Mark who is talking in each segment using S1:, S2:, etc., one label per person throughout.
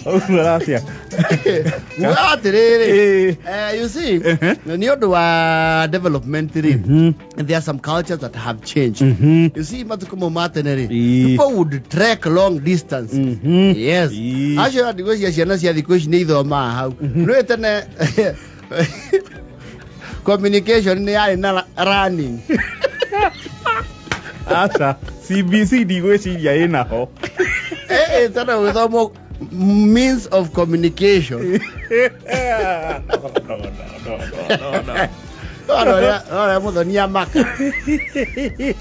S1: Ũguo aracia.
S2: Nguga atĩrĩrĩ,
S1: Ĩĩ.
S2: you see, nĩ ũndũ wa development rĩ, there are some cultures that have changed. You see, matukũ mau ma tene rĩ,
S1: Ĩĩ.
S2: people would trek long distance. Yes.
S1: Ĩĩ.
S2: Acio ndigwĩciria ciana cia thikũ ici nĩ ithomaga hau. Nĩ tene communication nĩ yarĩ na running.
S1: Aca, CBC ndigwĩciria ĩnaho.
S2: Eh, eh, tene gũgĩthomwo means of communication.
S1: No, no, no, no, no, no.
S2: Ũrĩa mũthoni amaka.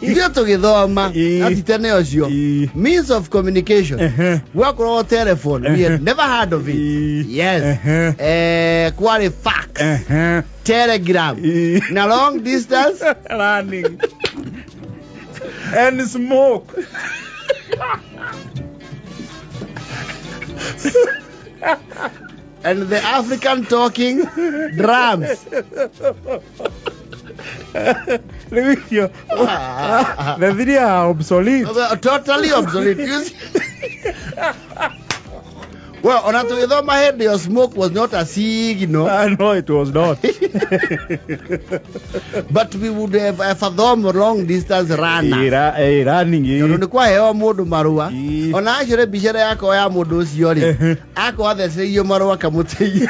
S2: Ithuĩ tũgĩthoma
S1: Ĩĩ.
S2: na ti tene ũcio.
S1: Ĩĩ.
S2: Means of communication.
S1: Ehe.
S2: Gwakorwo telephone. We had never heard of it.
S1: Ĩĩ.
S2: Yes.
S1: Ehe.
S2: Eh, kwarĩ fax,
S1: Ehe.
S2: telegram,
S1: Ĩĩ.
S2: na long distance.
S1: Running. And smoke.
S2: And the African talking drums.
S1: Rĩu icio the three are obsolete.
S2: Totally obsolete. You see? Well, ona tũgĩthoma hĩndĩ ĩyo smoke was not a signal,
S1: Ah, no, it was not.
S2: But we would have fathomed long distance runner.
S1: Running.
S2: Tondũ nĩ kwaheo mũndũ marũa.
S1: Ĩĩ.
S2: Ona acio mbica ĩrĩa yakorwo ya mũndũ ũcio rĩ,
S1: Ehe.
S2: akorwo athecereirio marũa kamũtĩ.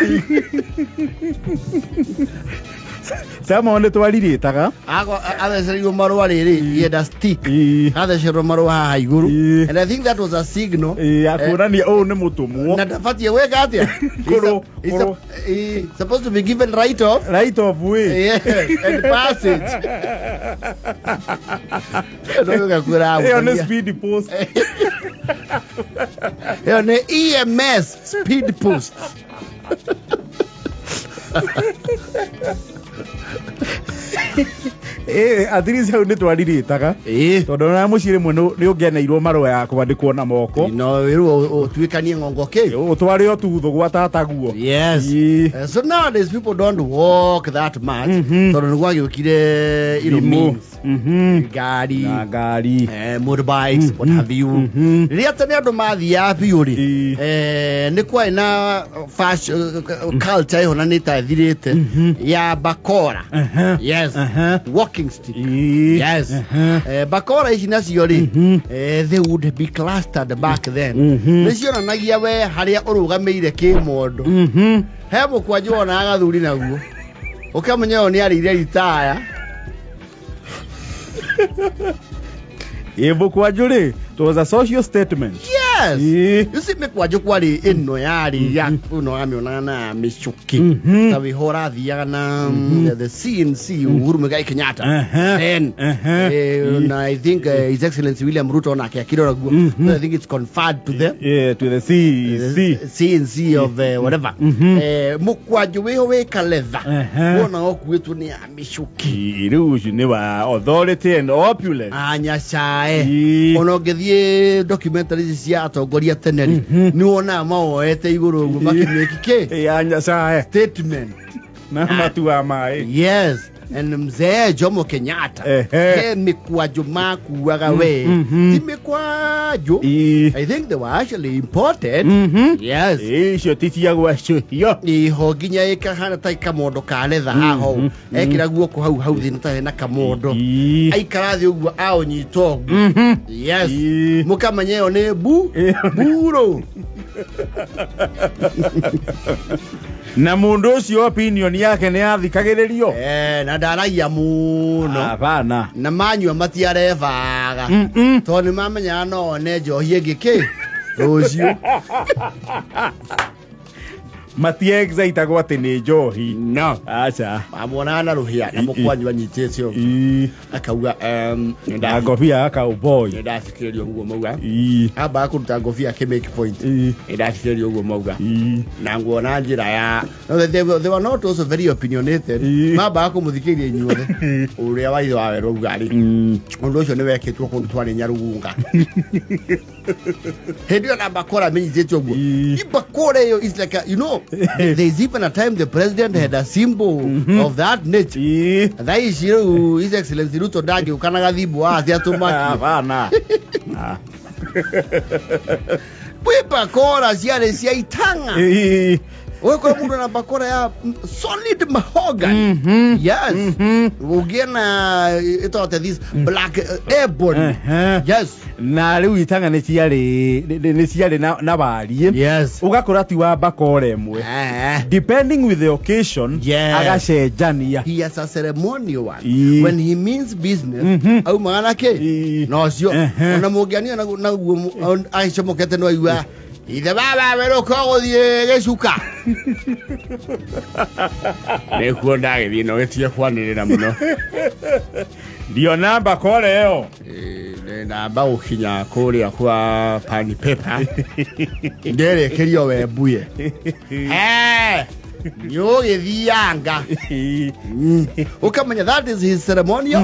S1: Sama nĩ twarirĩtaga.
S2: Akorwo athecereirio marũa rĩrĩ, yenda stick.
S1: Ĩĩ.
S2: Athecerwo marũa haha igũrũ.
S1: Ĩĩ.
S2: And I think that was a signal.
S1: Ĩĩ, ya kuonania ũyũ nĩ mũtũmwo.
S2: Na ndabatiĩ gwĩka atĩa?
S1: Kũrũ-
S2: He's
S1: kũrũ.
S2: He's supposed to be given right of
S1: Right of way.
S2: Yes, and passage. No ũgakwĩra
S1: Ĩyo nĩ
S2: mũthoni.
S1: Speed post.
S2: Ĩyo nĩ EMS speed post.
S1: Ĩĩ, at least hau nĩ twarirĩtaga.
S2: Ĩĩ.
S1: Tondũ ona mũciĩ rĩmwe nĩ ũngĩaneirwo marũa ya kwandĩkwo na moko.
S2: No wĩrwo ũtuĩkanie ng'ongo kĩ.
S1: Ũtware ũtutho gwa tataguo.
S2: Yes.
S1: Ĩĩ.
S2: So nowadays people don't walk that much tondũ nĩ gwagĩũkire
S1: Thimũ.
S2: means ngari,
S1: Na ngari.
S2: Motorbikes, what have you. Rĩrĩa tene andũ mathiaga biũ rĩ,
S1: Ĩĩ.
S2: nĩ kwarĩ na fashion culture ĩho na nĩ ta ĩthirĩte ya bakora. Yes. Walking stick.
S1: Ĩĩ.
S2: Yes. Bakora ici nacio rĩ, they would be clustered back then. Nĩ cionanagia we harĩa ũrũgamĩire kĩmondo. He mũkwanjũ wonaga gathuri naguo ũkamenya ũyũ nĩ arĩire ritaya.
S1: Ĩ, mũkwanjũ rĩ, it was a social statement.
S2: Yes.
S1: Ĩĩ.
S2: You see, mĩkwanjũ kwarĩ ĩno yarĩ ya ĩno wamĩonaga na ya mĩcũkĩ, ta wĩho ũrathiaga na the CNC Uhuru Muigai Kenyatta. Then na I think His Excellency William Ruto onake akĩrora guo. So I think it's conferred to the
S1: Yeah, to the C C.
S2: CNC of whatever. Mũkwanjũ wĩho wĩ kaletha, wona ũkuĩtwo nĩ ya mĩcũkĩ.
S1: Ĩ, rĩu ũcio nĩ wa authority and opulence.
S2: Anyacae.
S1: Ĩ.
S2: Ona ũngĩthiĩ documentary ici cia atongoria tene rĩ, nĩ wonaga mawoete igũrũ ũguo makĩmĩki kĩ
S1: Ĩ, ya nyacae
S2: statement.
S1: Na matua maĩ.
S2: Yes, and mzee Jomo Kenyatta, he mĩkwanjũ makuaga we, ti mĩkwanjũ.
S1: Ĩ.
S2: I think they were actually imported. Yes.
S1: Ĩ, icio ti cia gwacũhio.
S2: Iho nginya ĩkahana ta kamondo ka letha haha ũũ, ekĩra guoko hau hau thĩ ta hena kamondo.
S1: Ĩ.
S2: Aikara thĩ ũguo aũnyita ũguo. Yes.
S1: Ĩ.
S2: Mũkamenya ĩyo nĩ bu
S1: Ĩyo
S2: buro.
S1: Na mũndũ ũcio opinion yake nĩ yathikagĩrĩrio.
S2: Eh, na ndaragia mũno.
S1: Hapana.
S2: Na manyua matiarebaga, tondũ nĩ mamenyaga no one njohi ĩngĩ kĩ rũciũ.
S1: Matiexaitagwo atĩ nĩ njohi.
S2: No.
S1: Aca.
S2: Mamuonaga na rũhĩa na mũkwanyu anyitĩte ũguo,
S1: Ĩ.
S2: akauga
S1: Na ngobia ya cowboy.
S2: nĩ ndathikĩrĩria ũguo mauga.
S1: Ĩ.
S2: Ambaga kũruta ngobia akĩ make point.
S1: Ĩ.
S2: Nĩ ndathikĩrĩria ũguo mauga.
S1: Ĩ.
S2: Na nguona njĩra ya no, they were not also very opinionated.
S1: Ĩ.
S2: Mambaga kũmũthikĩrĩria inyuothe ũrĩa waithe wa werũ auga rĩ, ũndũ ũcio nĩ wekĩtwo kũndũ twarĩ Nyarugunga. Hĩndĩ ĩyo na bakora amenyithĩtio ũguo.
S1: Ii.
S2: Hii bakora ĩyo is like a, you know, there is even a time the president had a symbol of that nature.
S1: Ii.
S2: Thaa ici rĩu His Excellency Ruto ndangĩũka na gathimbo athi atũmakie.
S1: Hapana. Ah.
S2: Kwĩ bakora ciarĩ cia itang'a.
S1: Ii.
S2: Ũgĩkora mũndũ na bakora ya solid mahogany.
S1: Mhm.
S2: Yes.
S1: Mhm.
S2: Ũngĩona ĩtagwo this black ebony.
S1: Ehe.
S2: Yes.
S1: Na rĩu itang'a nĩ ciarĩ nĩ ciarĩ na wariĩ.
S2: Yes.
S1: Ũgakora ti wa bakora ĩmwe.
S2: Eh.
S1: Depending with the occasion,
S2: Yes.
S1: agacenjania.
S2: He has a ceremonial one.
S1: Ii.
S2: When he means business, aumaga na kĩ?
S1: Ii.
S2: Na ũcio.
S1: Ehe.
S2: Ona mũngĩanio naguo agĩcomokete no aigua ithe baba werũka gũthiĩ gĩcuka. Nĩkuo ndagĩthiĩ no gĩtige kwanĩrĩra mũno.
S1: Ndiona bakora ĩyo.
S2: Namba gũkinya kũrĩa kwa pani paper nderĩkĩrio wembuye nĩũgĩthianga.
S1: Ii.
S2: Ũkamenya that is his ceremonial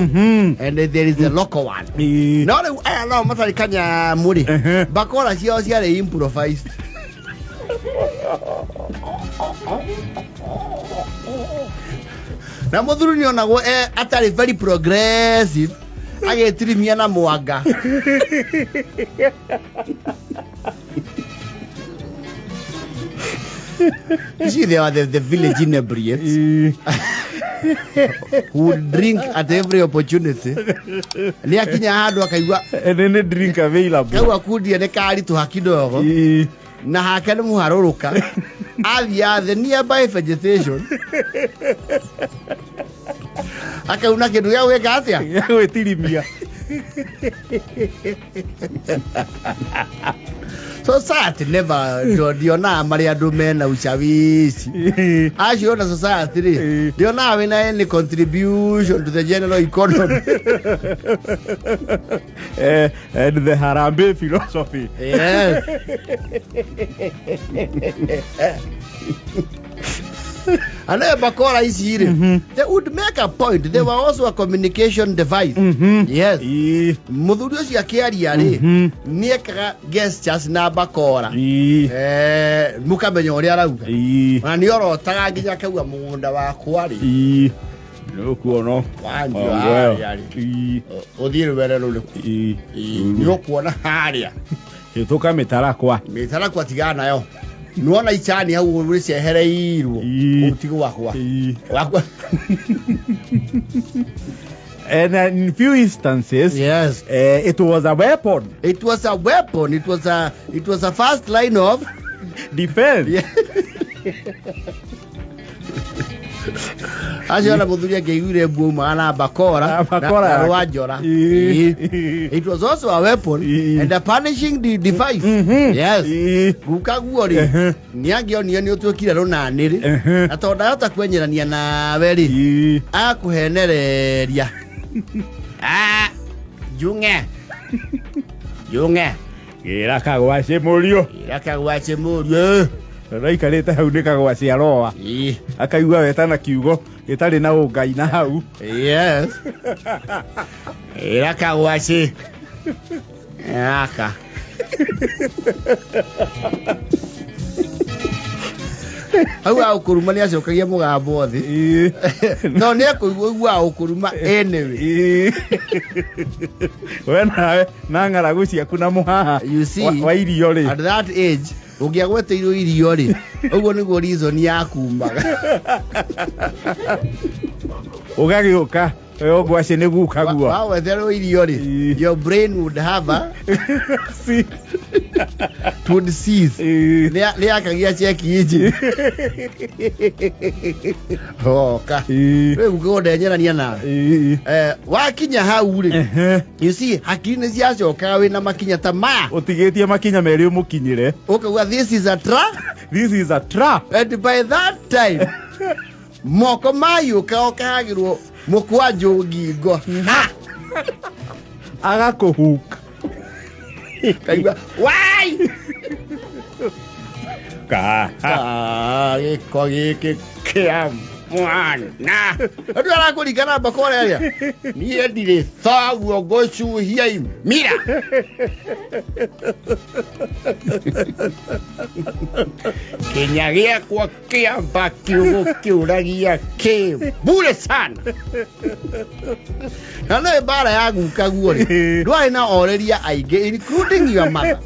S2: and there is a local one.
S1: Ii.
S2: No rĩu aya nao matarĩ kanyamũ rĩ,
S1: Ehe.
S2: bakora ciao ciarĩ improvised. Na mũthuri nĩonagwo atarĩ very progressive agĩtirimia na mwanga. You see, they are the village inebriates
S1: Ii.
S2: who would drink at every opportunity. Nĩ akinya handũ akaigua
S1: And any drink available.
S2: kau akundia nĩ karitũha kidogo.
S1: Ii.
S2: Na hake nĩ mũharũrũka athiĩ the nearby vegetation akauna kĩndũ gĩa gwĩka atĩa.
S1: Gwĩtirimia.
S2: Society never ndionaga marĩ andũ mena ushawishi.
S1: Ii.
S2: Acio ona society rĩ, ndionaga wĩna any contribution to the general economy.
S1: And the Harambee philosophy.
S2: Yes. Anayo bakora ici rĩ, they would make a point. They were also a communication device. Yes.
S1: Ii.
S2: Mũthuri ũcio akĩaria rĩ, nĩekaga gestures na bakora.
S1: Ii.
S2: Mũkamenya ũrĩa arauga.
S1: Ii.
S2: Ona nĩ orotaga nginya akauga mũgũnda wakwa rĩ,
S1: Ii. Nĩũkuona.
S2: wanjia
S1: Ongo
S2: harĩa
S1: ĩyo.
S2: rĩ,
S1: Ii.
S2: ũthiĩ rũere rũrĩkũ.
S1: Ii.
S2: Nĩ ũkuona harĩa
S1: Hĩtũka mĩtarakwa.
S2: mĩtarakwa tigana nayo. Nĩwona icani hau rĩcehereirwo.
S1: Ii.
S2: Kũu ti gwakwa.
S1: Ii.
S2: Wakwa.
S1: And in few instances,
S2: Yes.
S1: it was a weapon.
S2: It was a weapon. It was a first line of
S1: defense.
S2: Yeah. Acio ona mũthuri angĩaiguire mbuo aumaga na bakora
S1: Na bakora
S2: na
S1: yake.
S2: rwanjora.
S1: Ii.
S2: Ii. It was also a weapon
S1: Ii.
S2: and a punishing device. Yes.
S1: Ii.
S2: Guka guo rĩ,
S1: Ehe.
S2: nĩ angĩonire nĩ ũtuĩkire rũnanĩrĩ
S1: Ehe.
S2: na tondũ ndahota kwenyerania nawe rĩ,
S1: Ii.
S2: akũhenereria. Ah, Junge. Junge.
S1: Gĩra kagwacĩ mũriũ.
S2: Ĩra kagwacĩ mũriũ.
S1: Raikarĩte hau nĩ kagwacĩ aroa.
S2: Ii.
S1: Akaigua wetana kiugo gĩtarĩ na ũngai na hau.
S2: Yes. Ĩra kagwacĩ. Aka. Hau agũkũruma nĩ acokagia mũgambo thĩ.
S1: Ii.
S2: No nĩ ekũigua ũkũruma anyway.
S1: Ii. We nawe na ng'aragu ciaku na mũhaha
S2: You see,
S1: wa irio rĩ.
S2: at that age ũngĩagweteirwo irio rĩ, ũguo nĩguo reason ya kumaga.
S1: Ũgagĩũka we ngwacĩ nĩ guka guo.
S2: Wagweterwo irio rĩ,
S1: Ii.
S2: your brain would have a
S1: Si.
S2: it would cease.
S1: Ii.
S2: Nĩ yakagia check engine. Oka.
S1: Ii.
S2: Rĩu guka ndenyerania nawe.
S1: Ii.
S2: Wakinya hau rĩ,
S1: Ehe.
S2: you see, hakiri nĩ ciacokaga wĩna makinya ta maya.
S1: Ũtigĩtie makinya merĩ ũmũkinyĩre.
S2: Ũkauga this is a trap.
S1: This is a trap.
S2: And by that time moko mayũka ũkahagĩrwo mũkwanjũ ngingo. Ha!
S1: Agakũhuka.
S2: Kaigua wai.
S1: Ka.
S2: Ah, gĩko gĩkĩ kĩa. Mwana andũ arakũringana mbakore arĩa niĩ ndirĩ thoguo ngũcuhia imira. Kinya gĩakwa kĩamba kiugo kĩũragia kĩ bure sana na no mbara ya gukaguo rĩ ndwarĩ na orĩria aingĩ, including your mother.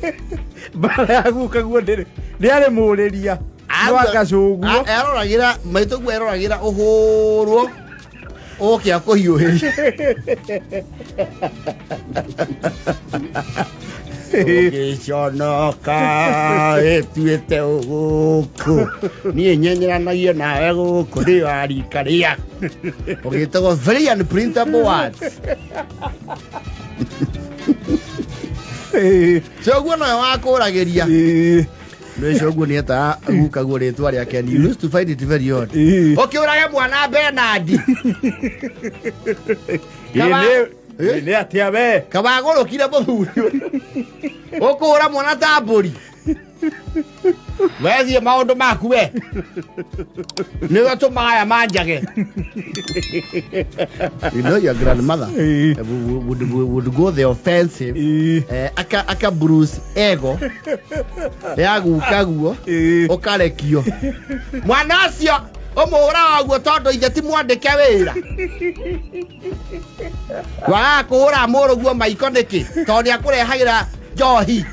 S1: Mbara ya gukaguo ndĩrĩ ndĩarĩ mũrĩria no agacũguo.
S2: Eroragĩra maitũguo, eroragĩra ũhũrwo ũke akũhiũhĩria ũgĩconoka ĩtuĩte gũkũ niĩ nyenyeranagia nawe gũkũ ndĩ wa rika rĩaku ũgĩtagwo very unprintable words. Coguo nowe wakũragĩria nĩcoguo nĩetaga gukaguo rĩtwa rĩake and you used to find it very odd ũkĩũrage mwana Bernard.
S1: Nĩ atĩa we?
S2: Kabagũrũkire mũthuri ũkũhũra mwana ta mbũri wethiĩ maũndũ maku we nĩwe tũmaga aya manjage. You know your grandmother would go the offensive, aka bruise ego ya gukaguo ũkarekio mwana ũcio ũmũhũraga ũguo tondũ ithe ti mwandĩke wĩra wagaga kũhũra mũrũguo maiko nĩkĩ tondũ nĩ akũrehagĩra njohi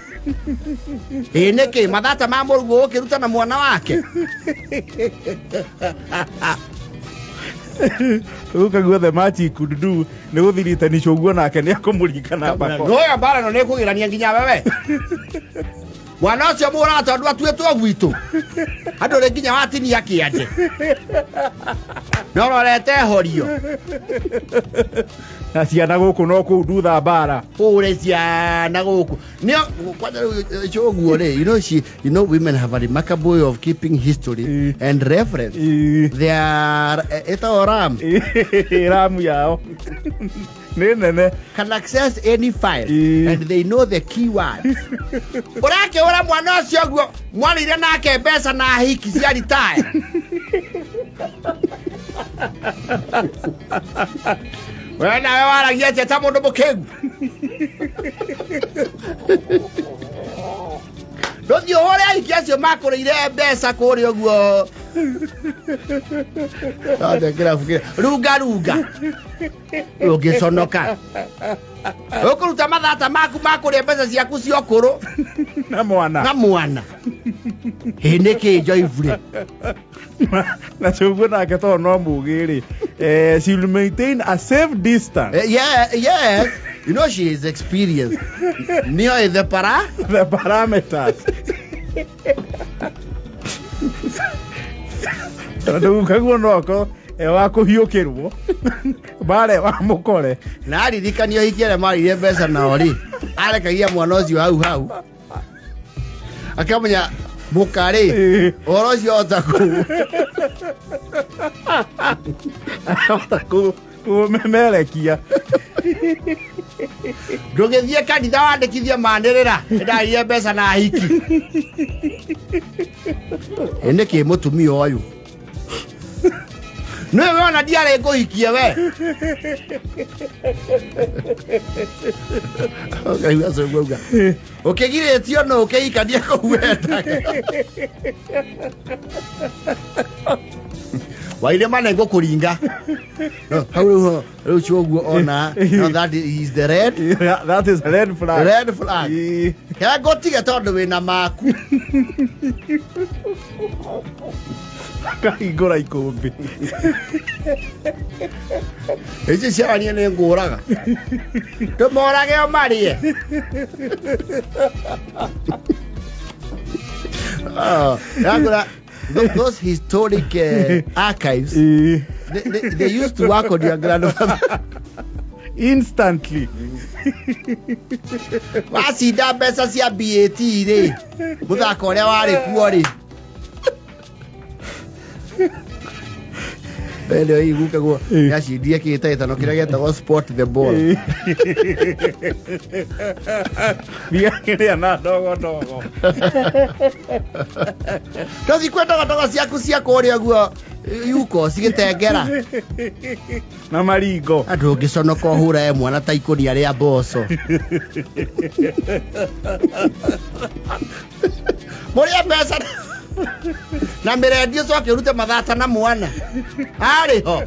S2: ĩ nĩkĩ mathata ma mũrũguo ũkĩruta na mwana wake.
S1: Gukaguo the much he could do nĩ gũthiritani cũguo nake nĩ akũmũringana mbako.
S2: Ndoya mbara ĩno nĩ ĩkũgĩrania nginya wewe mwana ũcio mũraga tondũ atuĩtwo gwitũ andũ rĩ nginya watinia kĩande no rorete horio.
S1: Na ciana gũkũ no kũu ndutha mbara.
S2: Hũre ciana gũkũ nĩo kwanja rĩu cũguo rĩ, you know she you know women have a remarkable way of keeping history and reference. They are ĩtagwo RAM.
S1: Ramu yao nĩ nene.
S2: Can access any file and they know the keywords. Ũrakĩhũra mwana ũcio ũguo mwarĩire nake mbeca na hiki cia retire we nawe waragia atĩa ta mũndũ mũkĩgu ndũthiĩ ũhũre aiki acio makũrĩire mbeca kũrĩa ũguo othe kĩrabu kĩrĩa runga runga ũngĩconoka ũkũruta mathata maku makũrĩa mbeca ciaku cia ũkũrũ.
S1: Na mwana.
S2: Na mwana ĩ nĩkĩ njoibure.
S1: Na cũguo nake tondũ no mũgĩ rĩ, she will maintain a safe distance.
S2: Yeah, you know she is experienced nĩoĩ the para
S1: the parameters tondũ gukaguo no akorwo e wa kũhiũkĩrwo mbare wa mũkore.
S2: Na aririkanio hiki arĩa marĩire mbeca nao rĩ arekagia mwana ũcio hau hau akamenya mũkarĩ ũhoro ũcio ota kũ
S1: ahota kũmemerekia.
S2: Ndũgĩthiĩ kanitha wandĩkithie manĩrĩra nĩndarĩire mbeca na hiki ĩ nĩkĩ mũtumia ũyũ nĩwe wona ndiarĩ ngũhikie we ũkaigua cũguo auga ũkĩgirĩtio no ũkĩhikania kũu wendaga waire mane ngũkũringa. No, hau rĩu rĩu cũguo ona no that is the red
S1: Yeah, that is a red flag.
S2: Red flag. He ngũtige tondũ wĩna maku.
S1: Akahingũra ikũmbĩ.
S2: Ici ciana niĩ nĩ ngũraga ndũmorage o marĩe. Oh, yangũra those historic archives, they used to work on your grandfather
S1: instantly.
S2: Wacinda mbeca cia BAT rĩ mũthako ũrĩa warĩ kuo rĩ. Ĩyo igukagwo yacindie kĩhĩtahĩtano kĩrĩa gĩetagwo sport the ball.
S1: Ndiakĩrĩa na ndogo ndogo.
S2: Tũthi kwĩ ndogondogo ciaku cia kũrĩa guo yuko cigĩtengera.
S1: Na maringo.
S2: Andũ ũngĩconoka ũhũrae mwana ta ikũnia rĩa mboco. Mũrĩe mbeca na mĩrendio ũcoke ũrute mathata na mwana. Arĩ ho.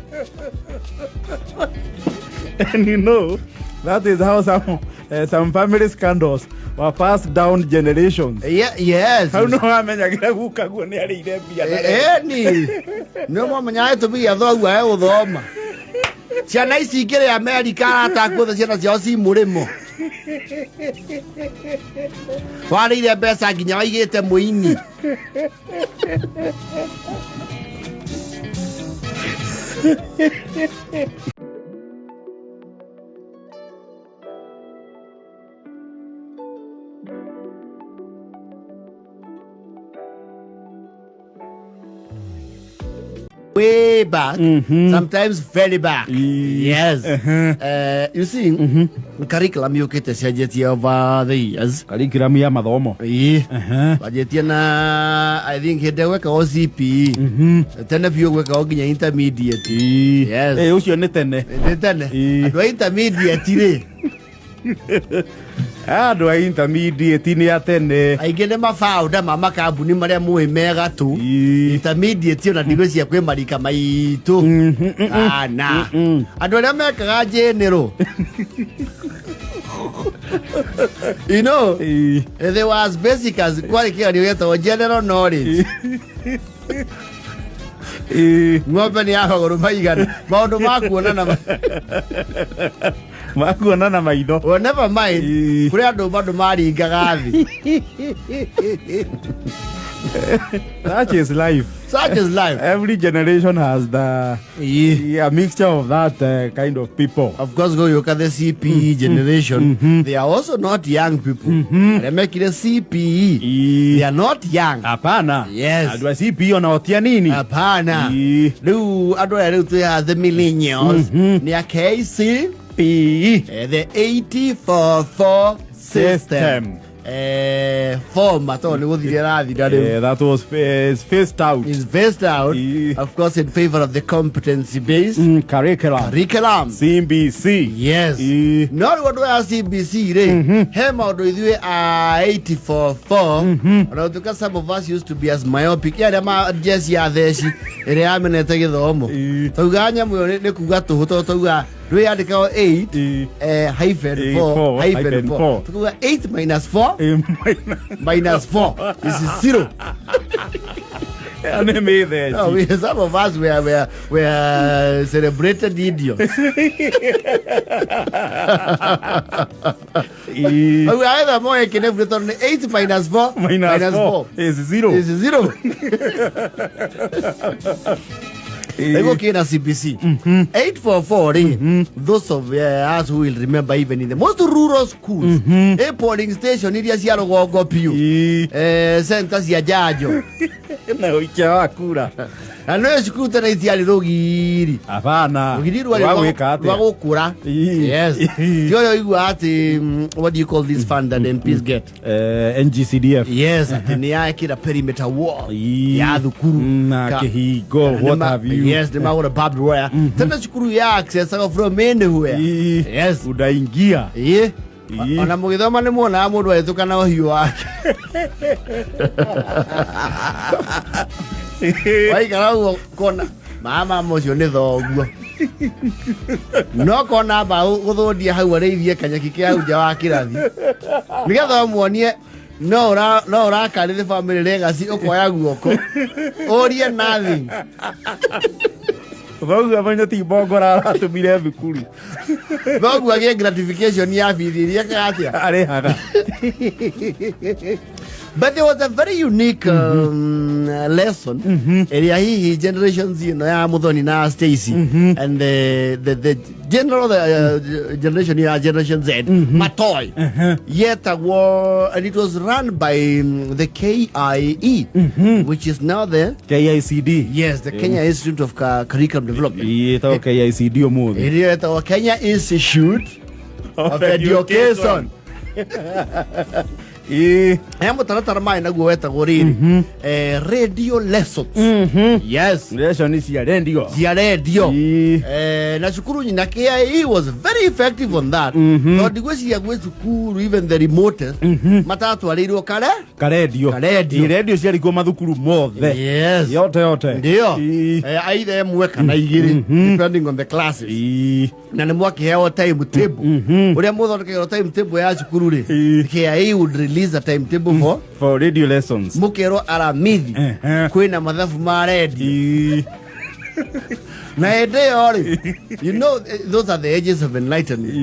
S1: And you know, that is how some family scandals were passed down generations.
S2: Yes.
S1: Hau no wamenyagĩra guka guo nĩ arĩire mbia na
S2: Ĩni. Nĩ mwamenyaga gĩtũmi gĩa thoguo age gũthoma. Ciana ici ingĩrĩ Amerika aratakuothe ciana ciao ci mũrĩmo. Warĩire mbeca nginya waigĩte mũini. Way back, sometimes very back. Yes. You see, curriculum yũkĩte cenjetie over the years.
S1: Curriculum ya mathomo.
S2: Ĩĩ. Wanjĩtie na I think hĩndĩ ĩrĩa gwekagwo CPE. Tene biũ gwekagwo nginya intermediate. Yes.
S1: Eh, ũcio nĩ tene.
S2: Nĩ tene.
S1: Ĩĩ.
S2: Andũ a intermediate rĩ,
S1: Andũ a intermediate nĩ a tene.
S2: Aingĩ nĩ mabaũnda ma makambuni marĩa mũĩ mega tu.
S1: Ĩĩ.
S2: Intermediate ona ndigwĩciria kwĩ marika maitũ. Kana. Andũ arĩa mekaga general. You know,
S1: Ĩĩ.
S2: there was basic as kwarĩ kĩgerio gĩetagwo general knowledge.
S1: Ĩĩ.
S2: Ng'ombe nĩ ya magũrũ maigana. Maũndũ ma kuonana.
S1: Makuona na maitho.
S2: Well, never mind.
S1: Ĩĩ.
S2: Kũrĩ andũ bado maringaga thĩ.
S1: That is life.
S2: Such is life.
S1: Every generation has the
S2: Ĩĩ.
S1: a mixture of that kind of people.
S2: Of course, go look at the CPE generation. They are also not young people. Arĩa mekire CPE.
S1: Ĩĩ.
S2: They are not young.
S1: Hapana.
S2: Yes.
S1: Andũ a CPE ona otia nini.
S2: Hapana.
S1: Ĩĩ.
S2: Rĩu andũ aya rĩu twĩ a the millennials nĩ a KC
S1: PE.
S2: the 844 system.
S1: System.
S2: Former tondũ nĩ gũthira ĩrathira rĩu.
S1: Yeah, that was phased out.
S2: Is phased out,
S1: Ĩĩ.
S2: of course, in favor of the competency based
S1: Curriculum.
S2: curriculum.
S1: CBC.
S2: Yes.
S1: Ĩĩ.
S2: No rĩu andũ aya CBC rĩ, he maũndũ ithuĩ a 844 ona gũtuĩka some of us used to be as myopic arĩa ma jeci ya theci ĩrĩa yamenete gĩthomo.
S1: Ĩĩ.
S2: Tauga nyamũ ĩyo nĩ kuga tũhũ tondũ tauga rwĩyandĩkagwo 8
S1: Ĩĩ.
S2: Hyphen
S1: Ĩĩ,
S2: 4
S1: four,
S2: hyphen
S1: hyphen
S2: 4
S1: four.
S2: tukuga 8 minus 4
S1: Ĩĩ,
S2: minus 4 is 0.
S1: Nĩ mĩtheci.
S2: No, some of us were celebrated idiots.
S1: Ĩĩ.
S2: Au either moe kĩnebu tondũ nĩ 8 minus 4
S1: Minus 4 is 0.
S2: is 0. Nĩguo kĩna CBC 844 rĩ, those of us who will remember, even in the most rural schools, ĩ polling station iria cia rũgongo biũ,
S1: Ĩĩ.
S2: center cia njanjo
S1: Na ũikia wa kura.
S2: Na nĩ cukuru tene itiarĩ rũgiri.
S1: Hapana.
S2: Rũgiri rwarĩ
S1: Rwa gwĩka
S2: rwa
S1: atĩa?
S2: gũkũra.
S1: Ĩĩ.
S2: Yes.
S1: Ĩĩ.
S2: Ti ũrĩa ũiguaga atĩ what do you call this fund that MPs get?
S1: NGCDF.
S2: Yes, atĩ nĩ yakĩra perimeter wall
S1: Ĩĩ.
S2: ya thukuru.
S1: Na kĩhingo, what have you.
S2: Yes, nĩ magũra barbed wire. Tene cukuru ya accessaga from anywhere.
S1: Ĩĩ.
S2: Yes.
S1: Unaingia.
S2: Ĩĩ.
S1: Ĩĩ.
S2: Ona mũgĩthoma nĩ muonaga mũndũ agĩtũka na ũhiũ wake. Waikara ũguo kona mama ũcio nĩ thoguo no kona mba gũthũndia hau arĩithie kanyeki kĩa hau nja wa kĩrathi nĩgetha ũmuonie no ũra no ũrakarĩ the family legacy ũkoya guoko ũrie nothing.
S1: Thoguo amenye ti mbongora aratũmire thukuru.
S2: Thoguo agĩe gratification ya bithi iria ekaga atĩa?
S1: Arĩhaga.
S2: But there was a very unique lesson ĩrĩa hihi generations ĩno ya Muthoni na Stacy and the general generation ya Generation Z matoy yetagwo, and it was run by the KIE, which is now the
S1: KICD.
S2: Yes, the Kenya Institute of Curriculum Development.
S1: Ĩtagwo KICD ũmũthĩ.
S2: Ĩrĩa yetagwo Kenya Institute of Education. He mũtaratara maĩ naguo wetagwo rĩrĩ, radio lessons, yes.
S1: Lesson cia rendio.
S2: Cia radio. Na cukuru nyina KIE was very effective on that, tondũ ndigwĩciria gwĩ cukuru, even the remotest, matatwarĩirwo kare
S1: Karendio.
S2: Karendio.
S1: Ĩ, rendio ciarĩ kuo mathukuru mothe.
S2: Yes.
S1: Yote yote.
S2: Ndio. Either ĩmwe kana igĩrĩ, depending on the classes. Na nĩ mwakĩheo time table ũrĩa mũthondekagĩrwo time table ya cukuru rĩ. KIE would release a timetable for
S1: For radio lessons.
S2: Mũkerwo aramithi kwĩna mathabu ma redio. Na hĩndĩ ĩyo rĩ, those are the ages of enlightenment.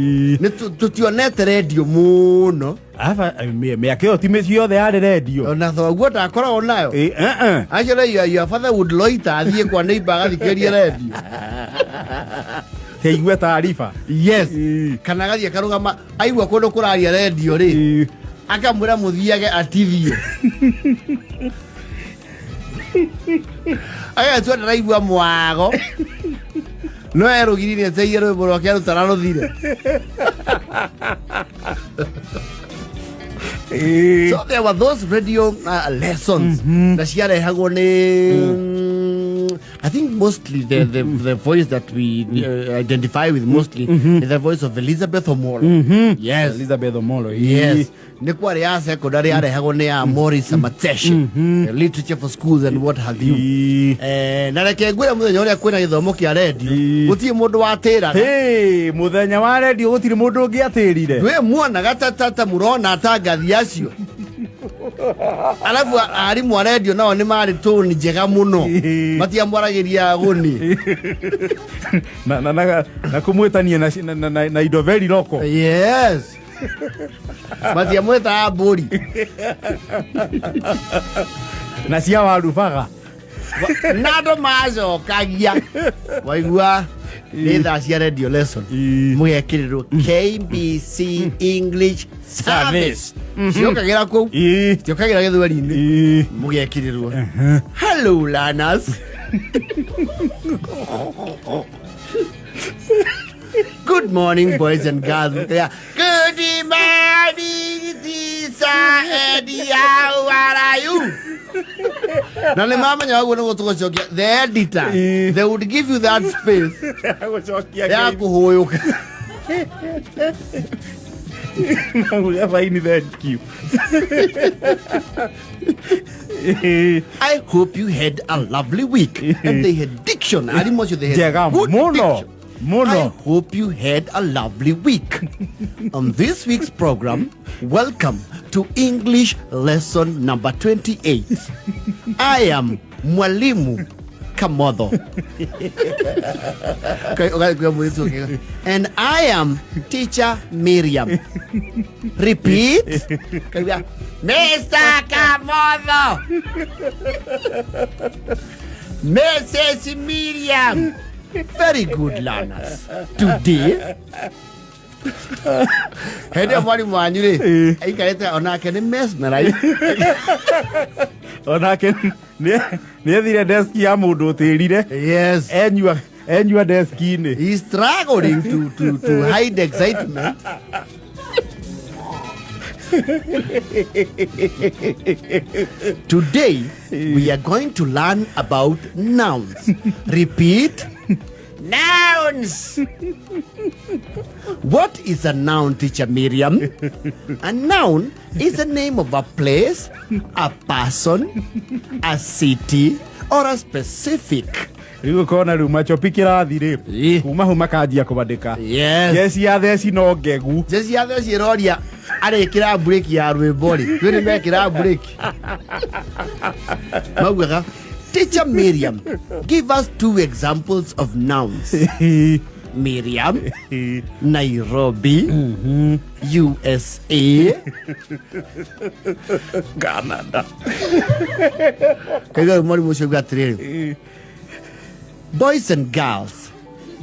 S2: Nĩ tũtionete redio mũno.
S1: Aba mĩaka ĩyo ti mĩciĩ yothe yarĩ rendio.
S2: Ona thoguo ndakoragwo nayo.
S1: Ĩ, eh, eh.
S2: Actually, your father would loiter, athiĩ kwa neighbor agathikĩrie redio.
S1: Teigue taariba.
S2: Yes. Kana agathiĩ akarũgama, aigua kũndũ kũraria redio rĩ, akamwĩra mũthiage atithie, agatua ndaraigua mwago no erũgiri eteire rwĩmbo rwake rũtararũthire. So there were those radio lessons na ciarehagwo nĩ, I think, mostly the voice that we identify with mostly is the voice of Elizabeth Omolo. Yes.
S1: Elizabeth Omolo.
S2: Yes. Nĩ kwarĩ ya secondary yarehagwo nĩ ya Morris Mateshe, Literature for Schools and what have you. Na reke ngwĩre, mũthenya ũrĩa kwĩna gĩthomo kĩa redio, gũtirĩ mũndũ watĩraga.
S1: Hey, mũthenya wa rendio gũtirĩ mũndũ ũngĩ atĩrire.
S2: Ndwĩ muonaga ta mũrona atangathi acio, alafu arimũ a redio nao nĩ marĩ toni njega mũno. Matiamwaragĩria gũni.
S1: Na kũmwĩtania na indo very local.
S2: Yes, matiamwĩtaga mbũri.
S1: Na cia warubaga.
S2: Na andũ macokagia waigua nĩ thaa cia radio lesson, mũgekĩrĩrwo KBC English Service ciokagĩra kũu, ciokagĩra gĩthweri-inĩ. Mũgekĩrĩrwo, "Hello learners. Good morning, boys and girls." Yeah. "Good morning, teacher Eddie. How are you?" Na nĩ mamenya ũguo nĩguo tũgũcokia the editor. They would give you that space
S1: Gũcokia
S2: ya kũhũyũka.
S1: Ũrĩa faini, thank you.
S2: "I hope you had a lovely week." And they had diction. Arimũ acio, they had
S1: Njega
S2: good
S1: mũno.
S2: diction.
S1: Mũno.
S2: "I hope you had a lovely week. On this week's program, welcome to English lesson number 28. I am Mwalimu Kamotho." Okay. "And I am Teacher Miriam. Repeat. Mr. Kamotho. Mrs. Miriam. Very good, learners. Today," hĩndĩ ĩyo mwarimũ wanyu rĩ aikarĩte onake nĩ mesmerized.
S1: Onake nĩ ethire deski ya mũndũ ũtĩrire. Enyua deski-inĩ.
S2: He's struggling to hide excitement. "Today, we are going to learn about nouns. Repeat. Nouns. What is a noun, Teacher Miriam? A noun is the name of a place, a person, a city, or a specific"
S1: Rĩu ũkona rĩu machopi kĩrathi rĩ, kuma hau makanjia kwandĩka. Jeci ya theci no ngegu.
S2: Jeci ya theci ĩroria arĩkĩra breki ya rwĩmbo rĩ, twĩ nĩ mekĩra breki, maugaga, "Teacher Miriam, give us two examples of nouns." Miriam, Nairobi, USA,
S1: Canada.
S2: Kaigua mwarimũ ũcio auga atĩrĩrĩ, boys and girls,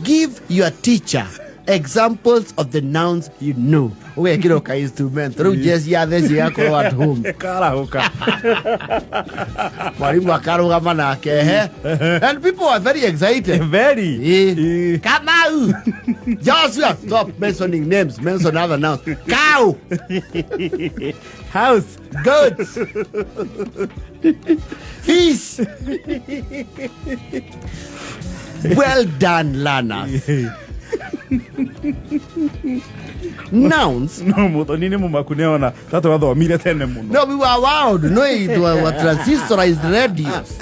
S2: give your teacher examples of the nouns you know. Ũgekĩrwo ka instrument rĩu jeci ya theci ĩgakorwo at home.
S1: Karahũka.
S2: Mwarimu akarũgama nake he, and people are very excited.
S1: Very.
S2: Eh. Kamau, Joshua, stop mentioning names, mention other nouns. Cow,
S1: House.
S2: Goats, fish. Well done, learners. Nouns.
S1: No muthoni nĩ mũmaku nĩona ta twathomire tene mũno.
S2: No, we were wild. No, it were transistorized radios.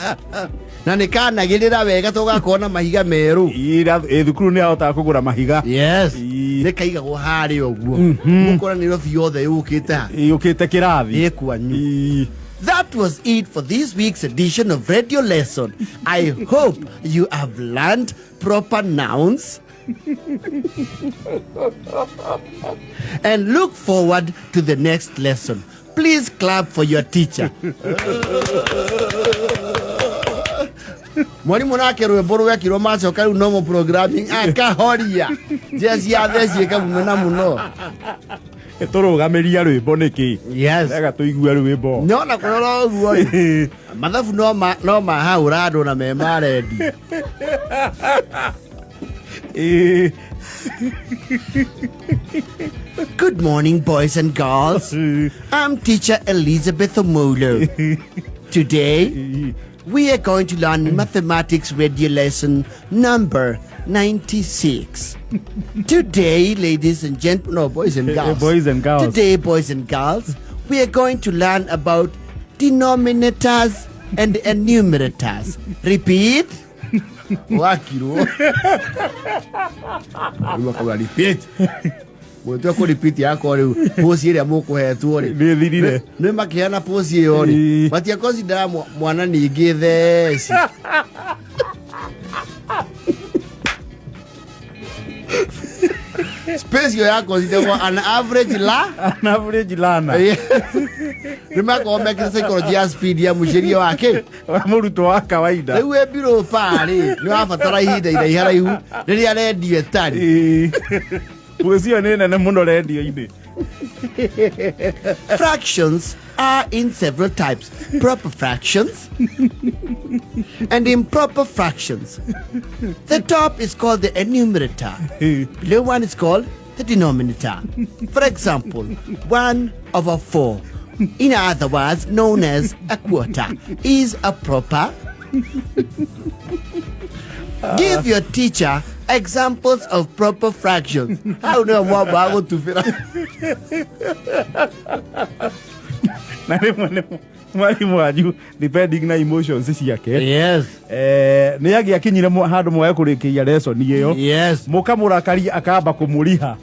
S2: Na nĩ kanagĩrĩra wega tũgakorwo na mahiga merũ.
S1: Ĩ thukuru nĩ ahotaga kũgũra mahiga.
S2: Yes.
S1: Ii.
S2: Nĩ kaigagwo harĩa ũguo. Mũkora Nairobi yothe yũkĩte ha.
S1: Yũkĩte kĩrathi.
S2: Ĩ kwanyu.
S1: Ii.
S2: That was it for this week's edition of Radio Lesson. I hope you have learned proper nouns and look forward to the next lesson. Please clap for your teacher. Mwarimu nake rwĩmbo rwekirwo macoka rĩu normal programming akahoria jeci ya theci ĩkamumena mũno.
S1: Tũrũgamĩria rwĩmbo nĩkĩ?
S2: Yes.
S1: Ega tũigue rwĩmbo.
S2: Nona kũrora ũguo rĩ, mathabu no mahaũra andũ na me ma rendi.
S1: Ĩ.
S2: Good morning, boys and girls. I'm teacher Elizabeth Omolo. Today, we are going to learn mathematics radio lesson number 96. Today, ladies and gentlemen, no, boys and girls.
S1: Boys and girls.
S2: Today, boys and girls, we are going to learn about denominators and enumerators. Repeat. Wakirwo. Rĩu akauga repeat. Mũtua kũ repeat yakwa rĩu posi ĩrĩa mũkũhetwo rĩ.
S1: Nĩ thirire.
S2: Nĩ makĩheana posi ĩyo rĩ.
S1: Ii.
S2: Matiakonsidera mwana ningĩ theci. Space ĩyo yakonsiderwo an average la
S1: An average learner.
S2: Nĩ makorwo mekĩte psychology ya speed ya mũciria wake.
S1: Wa mũrutwo wa kawaida.
S2: Rĩu wĩ mbirũ parĩ nĩ wabatara ihinda iraiharaihu rĩrĩa rendio ĩtarĩ.
S1: Ĩ. Ũcio nĩ nene mũno rendio-inĩ.
S2: Fractions are in several types: proper fractions and improper fractions. The top is called the enumerator. Below one is called the denominator. For example, 1/4, in other words known as a quarter, is a proper. Give your teacher examples of proper fractions. Hau nĩho mwamba wa gũtubĩra.
S1: Na rĩmwe nĩ mwarimũ wanyu depending na emotions ciake.
S2: Yes.
S1: Nĩ angĩakinyire handũ mwage kũrĩkĩria lesson ĩyo.
S2: Yes.
S1: Mũkamũrakaria akamba kũmũriha.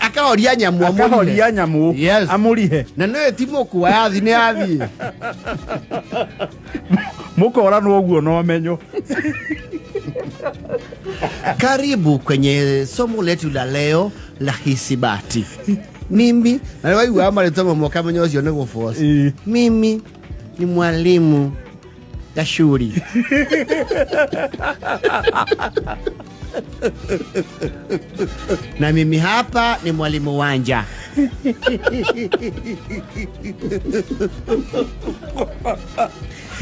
S2: Akahoria nyamũ amũrihe.
S1: Akahoria nyamũ.
S2: Yes.
S1: Amũrihe.
S2: Na nĩwe ti mũkua yathi nĩ yathiĩ.
S1: Mũkoranwo ũguo na ũmenyo.
S2: Karibu kwenye somo letu la leo la hisabati. Mimi na nĩ waiguaga marĩtwa mamwe ũkamenya ũcio nĩ gũboci.
S1: Ĩ.
S2: Mimi ni mwalimu Gashuri. Na mimi hapa ni mwalimu Wanja.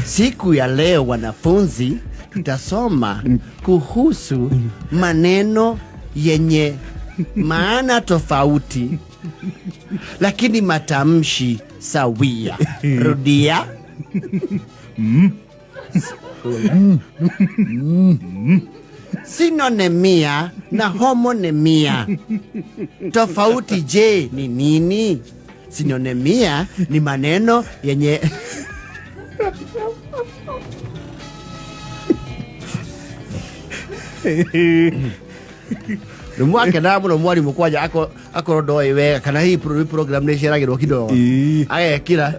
S2: Siku ya leo wanafunzi, tutasoma kuhusu maneno yenye maana tofauti lakini matamshi sawia. Rudia. Sinonemia na homonemia. Tofauti je ni nini? Sinonemia ni maneno yenye Nĩ mwakenaga mũno mwarimũ kwanja akorwo ndoĩ wega kana hihi program nĩ ĩceragĩrwo kidogo.
S1: Ĩ.
S2: Agekĩra,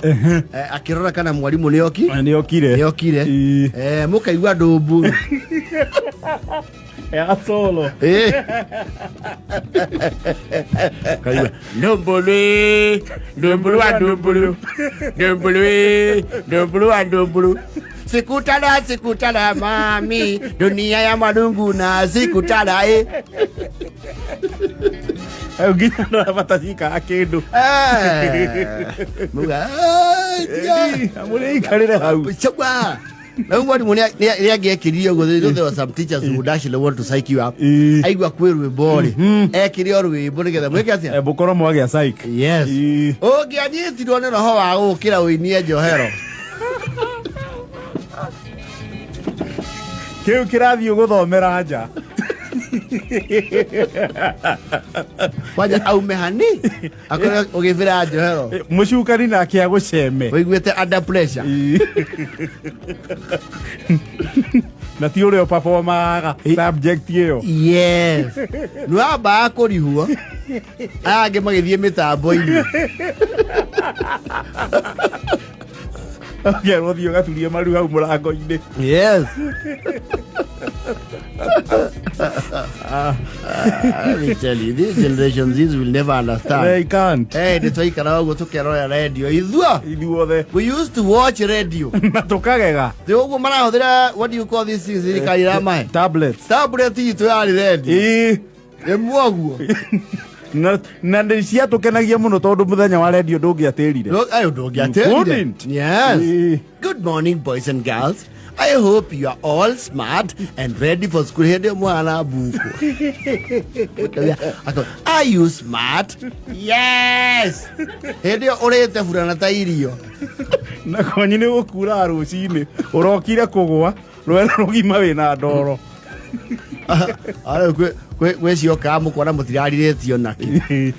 S2: akĩrora kana mwarimũ nĩ
S1: Nĩ okire.
S2: okire.
S1: Ĩ.
S2: Mũkaigua ndũmbu.
S1: Ya solo.
S2: Kaigua ndumbulu ndumbulu wa ndumbulu ndumbulu ndumbulu wa ndumbulu sikutala sikutala mami dunia ya malungu na sikutala eh.
S1: Hau nginya ndarabatacika kĩndũ.
S2: Muga
S1: Amũrĩikarĩre hau.
S2: Chagua. Na mwarimũ nĩ angĩekĩrire ũguo. You know, there were some teachers who would actually want to psych you up. Aigua kwĩ rwĩmbo rĩ, ekĩre o rwĩmbo nĩgetha mwĩke atĩa?
S1: Mũkorwo mwagĩa psych.
S2: Yes. Ũngĩanyitirwo nĩ roho wa gũkĩra ũinie njohero.
S1: Kĩu kĩrathiĩ gũthomera nja.
S2: Kwanja aume hani akorwo ũgĩbĩra njohero.
S1: Mũcukani nake agũceme.
S2: Ũiguĩte under pressure.
S1: Na ti ũrĩa ũperformaga subject ĩyo.
S2: Yes. Nĩwambaga kũrihwo aya angĩ magĩthiĩ mĩtambo-inĩ.
S1: Ũkerwo thiĩ ũgaturie maru hau mũrango-inĩ.
S2: Yes. Let me tell you, this generation Zs will never understand.
S1: They can't.
S2: Hey, nĩ twaikaraga ũguo tũkerorera radio ithuo.
S1: Ithuothe.
S2: We used to watch radio.
S1: Na tũkagega.
S2: Thĩ ũguo marahũthĩra, what do you call these things thirikari ĩramahe?
S1: Tablets.
S2: Tablet itũ yarĩ radio.
S1: Ĩĩ.
S2: Nĩ mwoguo.
S1: Na nĩ ciatũkenagia mũno tondũ mũthenya wa radio ndũngĩatĩrire.
S2: Ayo ndũngĩatĩrire.
S1: Couldn't.
S2: Yes.
S1: Ĩĩ.
S2: Good morning, boys and girls. I hope you are all smart and ready for school. Hĩndĩ ĩyo mwana mbuku. Are you smart? Yes. Hĩndĩ ĩyo ũrĩte burana ta irio.
S1: Na kwanyu nĩ gũkuraga rũcinĩ ũrokire kũgwa rwere rũgima wĩna ndoro.
S2: Arĩu gwĩ ciokaga mũkona mũtirarirĩtio nakĩ.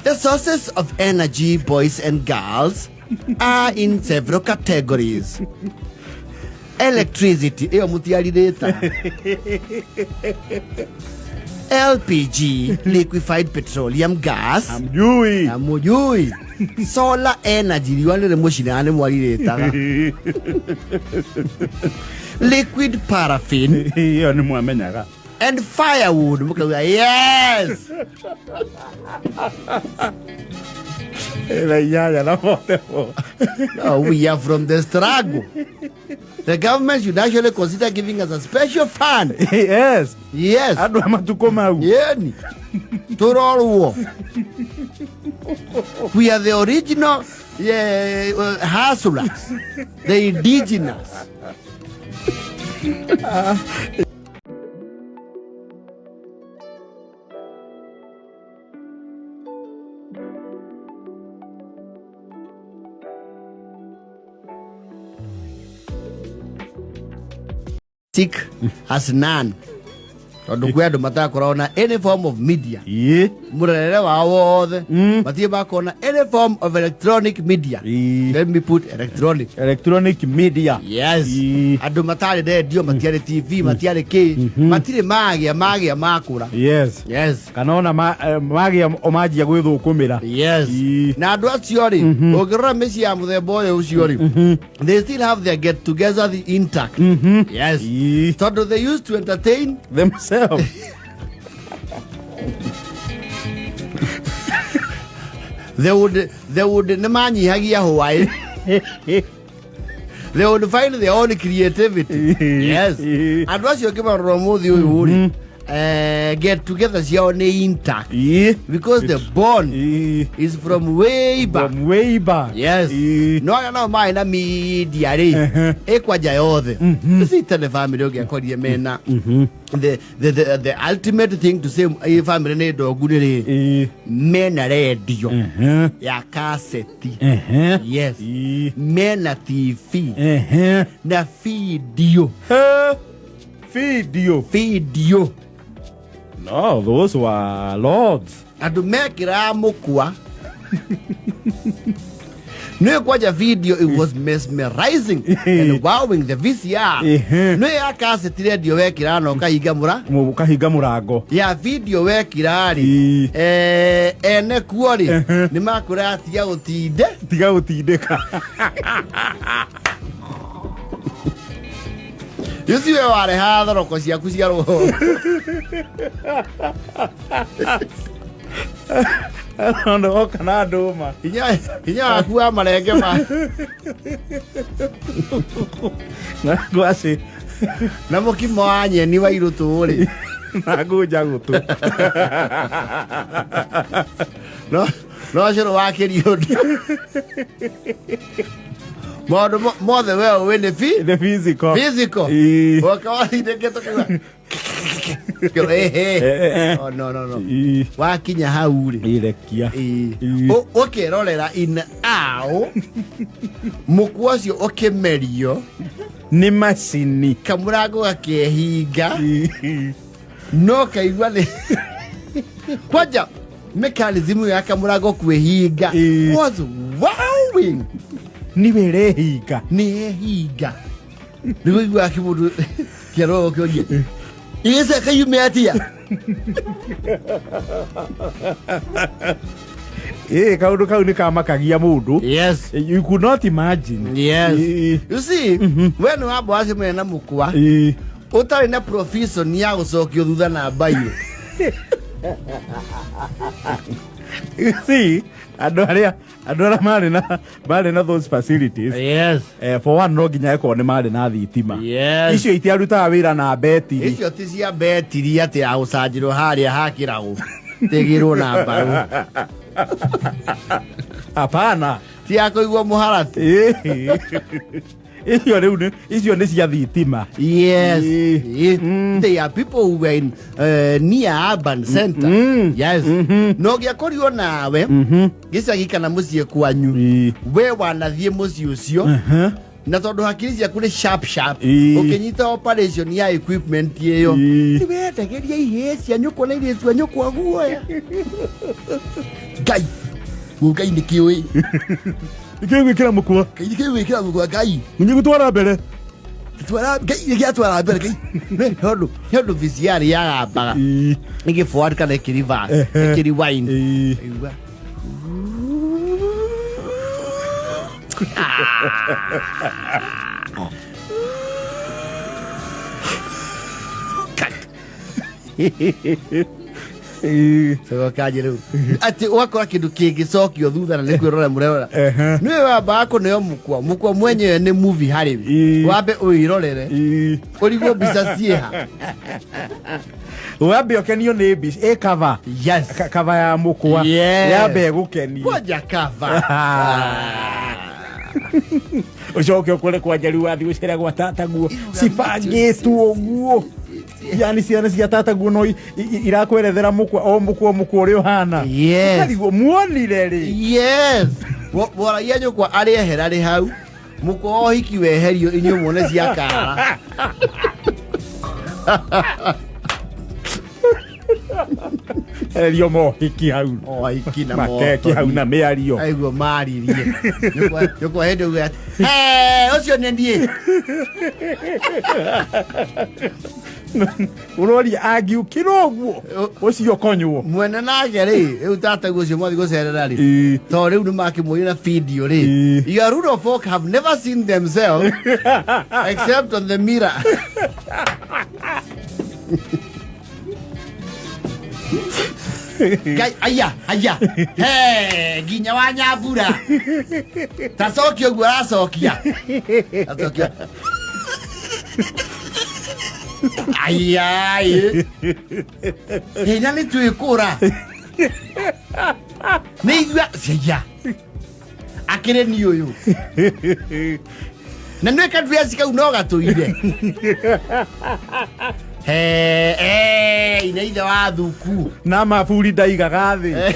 S2: The sources of energy, boys and girls, are in several categories. Electricity, ĩyo mũtiarirĩta. LPG, liquefied petroleum gas.
S1: Amjui.
S2: Amujui. Solar energy, riũa nĩ rĩmũcinaga nĩ mwarirĩtaga. Liquid paraffin
S1: Ĩyo nĩ mwamenyaga.
S2: And firewood. Mũkauga yes.
S1: Ĩna inyanya na bote bo.
S2: No, we are from the struggle. The government should actually consider giving us a special fund.
S1: Yes.
S2: Yes.
S1: Andũ a matukũ mau.
S2: Yeni. Turorwo. We are the original, yeah, hustlers, the indigenous. Sick as none. Tondũ kwĩ andũ matakoragwo na any form of media.
S1: Ĩĩ.
S2: Mũrerere wao wothe matirĩ makona any form of electronic media. Let me put electronic.
S1: Electronic media.
S2: Yes. Andũ matarĩ redio, matiarĩ TV, matiarĩ kĩ, matirĩ magĩa makũra.
S1: Yes.
S2: Yes.
S1: Kana ona magĩa o manjia gwĩthũkũmĩra.
S2: Yes. Na andũ acio rĩ, ũngĩrora mĩciĩ ya mũthemba ũyũ ũcio rĩ, they still have their get together the intact. Yes. Tondũ they used to entertain
S1: themselves.
S2: They would nĩ manyihagia hwaĩ. They would find their own creativity. Yes. Andũ acio ũngĩmarora ũmũthĩ ũyũ rĩ, get together ciao nĩ intact because the bond is from way back.
S1: From way back.
S2: Yes. No arĩa nao marĩ na media rĩ, ĩkwanja yothe ici tene family ũngĩakorire mena the ultimate thing to say ĩ family nĩ ndongu nĩ rĩ, mena radio ya kaseti. Yes. Mena TV na video.
S1: Video.
S2: Video.
S1: No, those were lords.
S2: Andũ mekĩraga mũkwa nĩ kwanja video, it was mesmerizing and wowing, the VCR. Nĩ ya kaseti radio wekĩraga na ũkahinga mũra
S1: Ũkahinga mũrango.
S2: Ya video wekĩra rĩ, ene kuo rĩ, nĩ makwĩraga tiga gũtinde.
S1: Tiga gũtindĩka.
S2: You see, we warehaga thoroko ciaku cia rũhongo.
S1: Ona oka na ndũma.
S2: Hinya hinya waku wa marenge ma
S1: Na ngwacĩ.
S2: Na mũkimo wa nyeni wa irũtũ rĩ.
S1: Na ngũnja gũtũ.
S2: No no cũrũ wa kĩriũndũ. Maũndũ mothe we ũĩ nĩ fi
S1: The physical.
S2: Physical.
S1: Ĩĩ.
S2: Woka wathindĩkĩtwo kiuga. Ehe.
S1: Eh, eh.
S2: Oh, no, no, no.
S1: Ĩĩ.
S2: Wakinya hau rĩ.
S1: Irekia.
S2: Ĩĩ.
S1: Ĩĩ.
S2: Ũkerorera in aũ mũkwa ũcio ũkĩmerio
S1: Nĩ macini.
S2: Kamũrango gakehinga.
S1: Ĩĩ.
S2: No kaigua nĩ kwanja mechanism ya kamũrango kwĩhinga
S1: Ĩĩ.
S2: was wowing.
S1: Nĩwe ĩrehinga.
S2: Nĩ yehinga nĩguo iguaga kĩmũndũ kĩaroo kĩoria ĩgĩcoka yume atĩa.
S1: Ĩĩ, kaũndũ kau nĩ kamakagia mũndũ.
S2: Yes.
S1: You could not imagine.
S2: Yes.
S1: Ĩĩ.
S2: You see, we nĩ wamba wacemania na mũkwa
S1: Ĩĩ.
S2: ũtarĩ na provision ya gũcokio thutha na mbairũ.
S1: You see, andũ arĩa marĩ na those facilities,
S2: yes
S1: for one, no nginya ĩkorwo nĩ marĩ na thitima.
S2: Yes.
S1: Icio itiarutaga wĩra na betiri.
S2: Icio ti cia betiri atĩ ya gũcanjĩrwo harĩa hakĩragwo tigĩrwo na mbaru.
S1: Hapana.
S2: Ti ya kũigwo mũharatĩ.
S1: Ĩĩ. Icio rĩu icio nĩ cia thitima.
S2: Yes.
S1: Ĩĩ.
S2: They are people who were in near urban center. Yes. No gĩakorirwo nawe gĩcagi kana mũciĩ kwanyu, we wanathiĩ mũciĩ ũcio na tondũ hakiri ciaku nĩ sharp sharp, ũkĩnyita operation ya equipment ĩyo, nĩ wendagĩria ihĩĩ cia nyũkwa na irĩtu a nyũkwa guoya. Ngai Ngai nĩ kĩũĩ.
S1: Ikĩgwĩkĩra mũkwa.
S2: Ngai nĩ kĩũĩ gwĩkĩra mũkwa Ngai.
S1: Nĩ gũtwara mbere.
S2: Twara Ngai nĩ gĩatwara mbere Ngai nĩ ũndũ VCR yagambaga ĩgĩ forward kana ĩkĩ reverse, ĩkĩ rewind. Igua. Cokaje rĩu atĩ ũgakora kĩndũ kĩngĩcokio thutha na nĩ kwĩrora mũrerora. Nĩwe wambaga kũneo mũkwa mũkwa mwenyewe nĩ movie harĩ we. Wambe ũirorere, ũrigwo mbica ciĩha.
S1: Wambe ũkenio nĩ mbica ĩ cover.
S2: Yes.
S1: Cover ya mũkwa.
S2: Yes.
S1: Yambe ĩgũkenie.
S2: Kwanja cover.
S1: Ũcoke ũkore kwanja rĩu wathiĩ gũcera gwa tataguo cibangĩtwo ũguo, yani ciana cia tataguo no irakwerethera mũkwa o mũkwa mũkwa ũrĩa ũhana.
S2: Yes.
S1: Ũkarigwo muonire rĩ.
S2: Yes. Woragia nyũkwa arĩehera rĩ hau mũkwa wa ũhiki weherio inyuĩ muone cia kara.
S1: Erio mohiki hau.
S2: Ohiki na
S1: makeki hau na mĩario.
S2: Aiguo maririe nyũkwa hĩndĩ ũguo atĩ "Hey, ũcio nĩ niĩ."
S1: Ũroria angiũkĩra ũguo ũcio konywo.
S2: Mwene nake rĩ rĩu tataguo ũcio mwathi gũcerera rĩ, tondũ rĩu nĩ makĩmuonia na video rĩ, your rural folk have never seen themselves except on the mirror. Ngai, aya aya he nginya wa nyambura tacokia ũguo aracokia acokia aya ĩ hinya nĩ twĩkũra nĩ igua cia akĩrĩ ni ũyũ na nĩ kadress kau no gatũire he ine ithe wa thuku.
S1: Na maburi ndaigaga thĩ.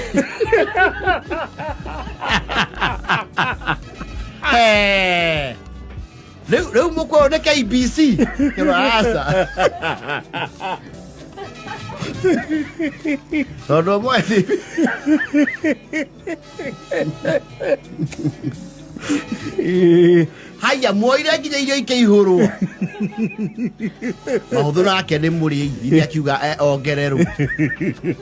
S2: He rĩu mũkwa ũyũ nĩ KBC kĩro aca tondũ ũmwe. Haya muoire nginya irio ikĩihũrwo. Mahũthũ nake nĩ mũrĩi nĩ akiuga ongererwo.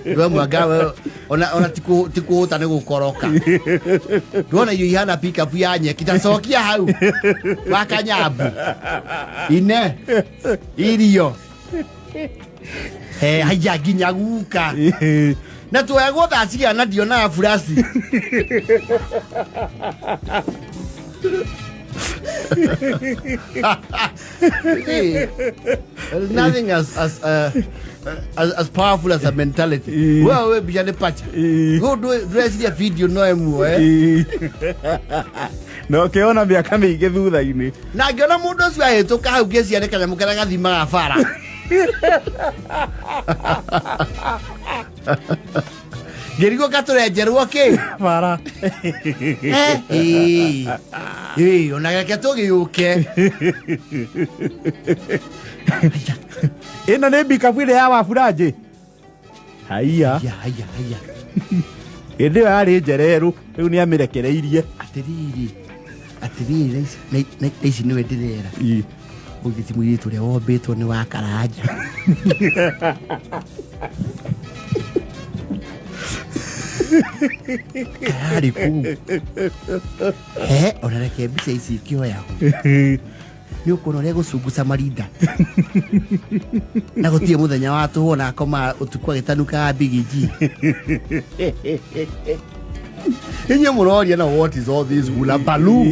S2: Ndwe mwanga we ona ti kũhũta nĩ gũkoroka. Ndwona irio ihana pickup ya nyeki ta cokia hau wa kanyambu. Ine irio. He haya nginya guka. Na tuoyagwo thaa cigana ndionaga burasi. See, there's nothing as powerful as a mentality. Wewe we mbica nĩ pacha. Go ndũreciria video no ĩmwe.
S1: Na ũkĩona mĩaka mĩingĩ thutha-inĩ.
S2: Na ngĩona mũndũ ũcio ahĩtũka hau ngĩciria nĩ kanyamũ karĩa gathimaga bara. Ngĩrigwo katũrenjerwo kĩ?
S1: Bara.
S2: Ĩĩ, ona reke tũgĩũke.
S1: Ĩno nĩ mbikabu ĩrĩa ya Wabũranjĩ. Haiya.
S2: Haya, haya, haya.
S1: Hĩndĩ ĩyo yarĩ njererũ, rĩu nĩ amĩrekereirie.
S2: Atĩrĩrĩ, atĩrĩrĩ, na ici nĩwe ndĩrera. Ũyũ ti mũirĩtu ũrĩa wombĩtwo nĩ wa Karanja. Kararĩ kũu. He, ona reke mbica ici ikĩoyagwo. Nĩ ũkuona ũrĩa gũcunguca marinda. Na gũtirĩ mũthenya wa tũhũ ona akoma ũtukũ agĩtanukaga bigiji. Inyuĩ mũroria na what is all this hula baloo?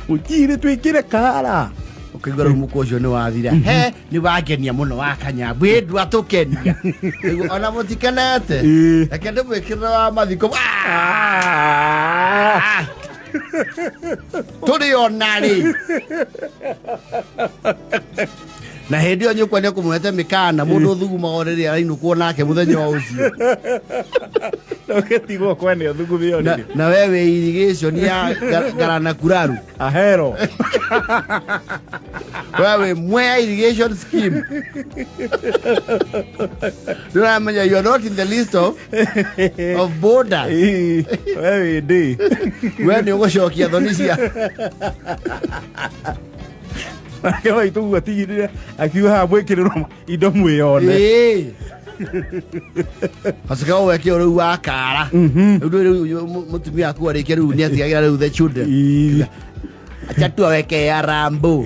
S1: Ũtirĩ twĩkĩre kara.
S2: Ũkaigua rĩu mũkwa ũcio nĩ wathira. He, nĩ wangenia mũno wa kanyambu. Ĩ ndwatũkenia. Rĩu ona mũtikenete. Reke ndĩmwĩkĩrĩre wa mathiko. Tũrĩ ona rĩ. Na hĩndĩ ĩyo nyũkwa nĩ ekũmũhete mĩkana mũndũ ũthugumaga ũrĩrĩ arainũkwo nake mũthenya o ũcio.
S1: Ndũgĩtigwo kwene ũthugume ũrĩrĩ.
S2: Na we wĩ irrigation ya Garana Kuraru.
S1: Ahero.
S2: We wĩ Mwea irrigation scheme. Ndũramenya you are not in the list of borders.
S1: We wĩ ndĩ.
S2: We nĩ ũgũcokia thoni cia.
S1: Nake maitũ guo atigirire akiuga haha mwĩkĩrĩrwo indo mwĩyone.
S2: Ĩĩ. Acoka weke rĩu wa kara. Rĩu rĩu mũtumia aku arĩkia rĩu nĩ atigagĩra rĩu the children. Acha tu aweke ya Rambo.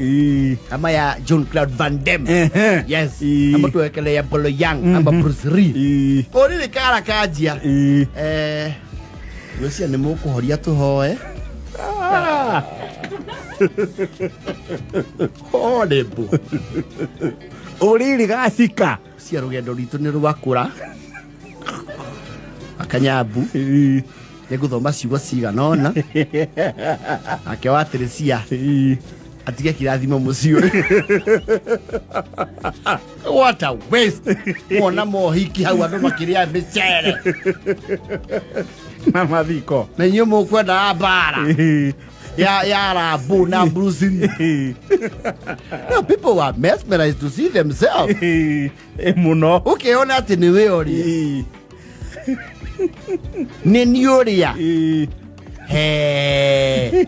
S2: Ama ya John Claude Van Damme. Yes. Ama tuwekele ya Bolo Yang ama Bruce Lee. Ũrĩrĩ kara kanjia. Ngwĩciria nĩ mũkũhoria tũhoe. Horrible.
S1: Ũrĩrĩ gacika.
S2: Cia rũgendo rwitũ nĩ rwakũra. Akanyambu. Nĩ ngũthoma ciugo cigana ũna. Nake wa Teresia atige kĩrathimo mũciĩ ũyũ. What a waste. Wona mohiki hau andũ makĩrĩa mĩcere.
S1: Na mathiko.
S2: Na inyuĩ mũkwendaga mbara. Ya Rambo na Bruce Lee. No, people were mesmerized to see themselves.
S1: Mũno.
S2: Ũkĩona atĩ nĩ we ũrĩa. Nĩ niĩ ũrĩa. He.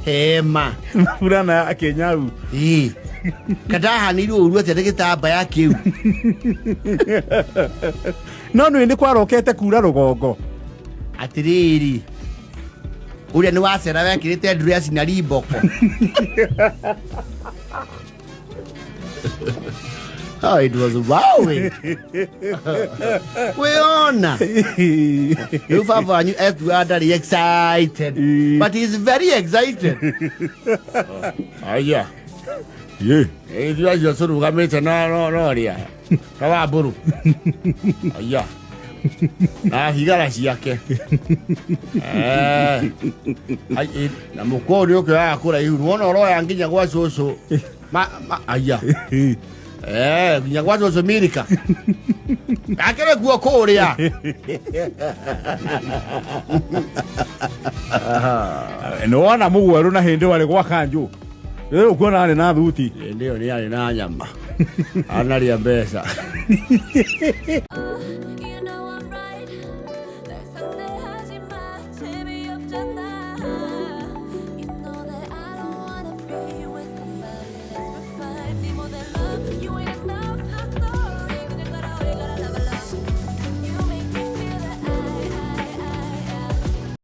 S2: Hema.
S1: Mburana ya Kĩnyau.
S2: Kandahanĩirwo ũru atĩa nĩ gĩtambaya kĩu.
S1: No nĩ nĩ kwarokete kura rũgongo.
S2: Atĩrĩrĩ. Ũrĩa nĩ wacera wekĩrĩte dress na riboko. Oh, it was wowing. Weona. Rĩu baba wanyu etua ndarĩ excited. But he's very excited. Aya.
S1: Ye.
S2: Ithuĩ acio tũrũgamĩte no no no rĩa. Ta wa mbũrũ. Aya. Na higara ciake. Ai, na mũkwa ũrĩa ũkĩoyaga kũraihu. Wona ũroya nginya gwa cũcũ. Ma, ma, aya. Nginya gwa cũcũ Mirika. Akĩrĩ kuo kũrĩa.
S1: Nĩ wona mũgwerũ na hĩndĩ warĩ gwa kanjũ. Rĩu ũkuona arĩ na thuti.
S2: Hĩndĩ ĩyo nĩ arĩ na nyama. Anarĩa mbeca.